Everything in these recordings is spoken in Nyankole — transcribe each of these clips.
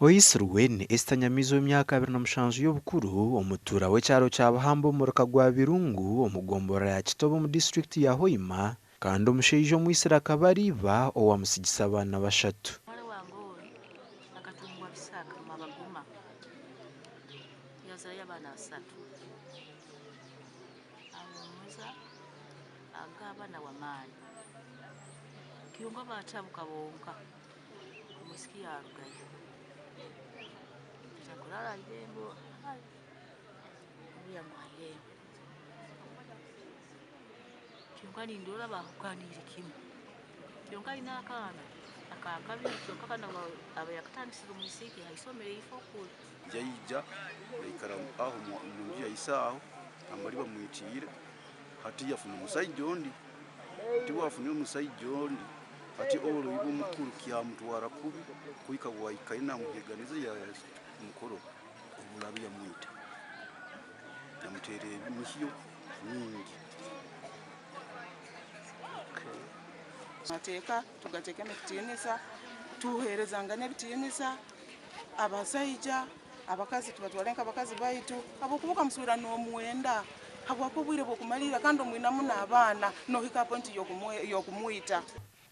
Oitsirwe ni Esther Nyamaizi ow'emyaka 27 y'obukuru, omutuura w'ekyaro kya Buhamba omu muruka gwa Birungu omu gomborora ya Kitobe omu disiturikiti ya Hoima kandi omushaija omwitsire akaba ari iba owamusigisa abaana bashatu. Muhara wange onu akatungwa Bisaka Mwabaguma, yazarayo abaana basatu, Ahumuza, Agaba na Wamaani. Kyonka batabuka bonka. Omwisiki yaarugayo yaija kuraara aha irembo obu yangwa aha irembo. Kyonka nindora baahukaniire kimwe. Kyonka aine akaana akakabiri kyonka akaana aba yaakatandisize omwisiki aha ishomero eifo kuri. Yaija yaikara aho omu nju ya ise aho nambari bamwitiire hati yafuna omusaija ondi. Tiwafuna omusaija ondi hati oro iwe omukuru kyamutwara kubi kuhika bwahikayo namuhiganiza yamukora oburabi yamwita yamutera emihyo mingi. Amateeka tugateekemu ekitiinisa, tuheerezangane ebitiinisa, abasaija, abakazi tubatware nk'abakazi baitu habw'okuba okamuswera n'omwenda habwaki obwire bw'okumariira kandi omwinamu n'abaana n'ohika aha pointi y'okumwita.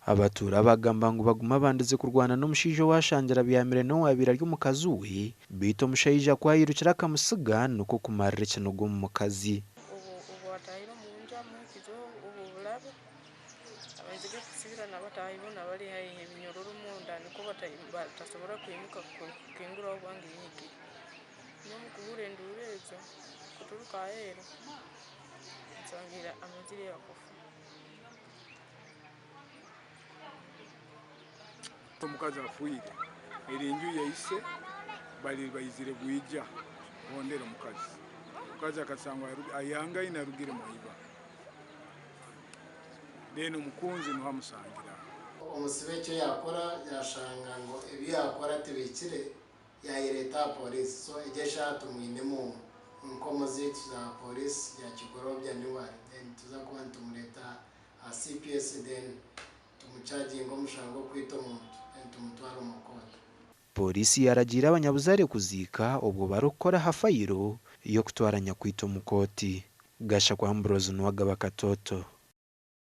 Abatuura bagamba ngu Baguma abandize kurwana n'omushaija owashangire abyamire n'owabaire ari omukazi we beitu omushaija ku ayirukire akamutsiga nikwo kumarira ekiniga omu mukazi. Obu obu ataahire omu nju amuhikize obu oburabe, abanzire kusibira na bataahi boona bari haihi eminyororo omunda nikwo batasobora kwimuka kukinguraho bwangu enyigi. N'omu kuhurra enduuru ezo kuturuka aheeru, nsangire amazire kufa. Omukazi afiire, eri enju ya ise bari baizire bwija kuhondera omukazi. Omukazi akasangwa ayangaine arugire mwa iba. Then omukunzi nuho amusangira aho. Omusibe ekyo yaakora yaashanga ngu ebi yaakora tibihikire yaayereeta aha pooriisi. So egyo eshaaha tumwinemu omu nkomo zaitu za pooriisi ya Kigorobya Niwari then nituza kuba nitumureeta aha CPS then tumuchaginge omushango gw'okwita omuntu then tumutware omu kooti. Pooriisi yaaragiira abanyabuzaare kuziika obwo barikukora aha fayiro y'okutwara nyakwita omu kooti. Gashakwa Ambrose Nuwagaba Katoto.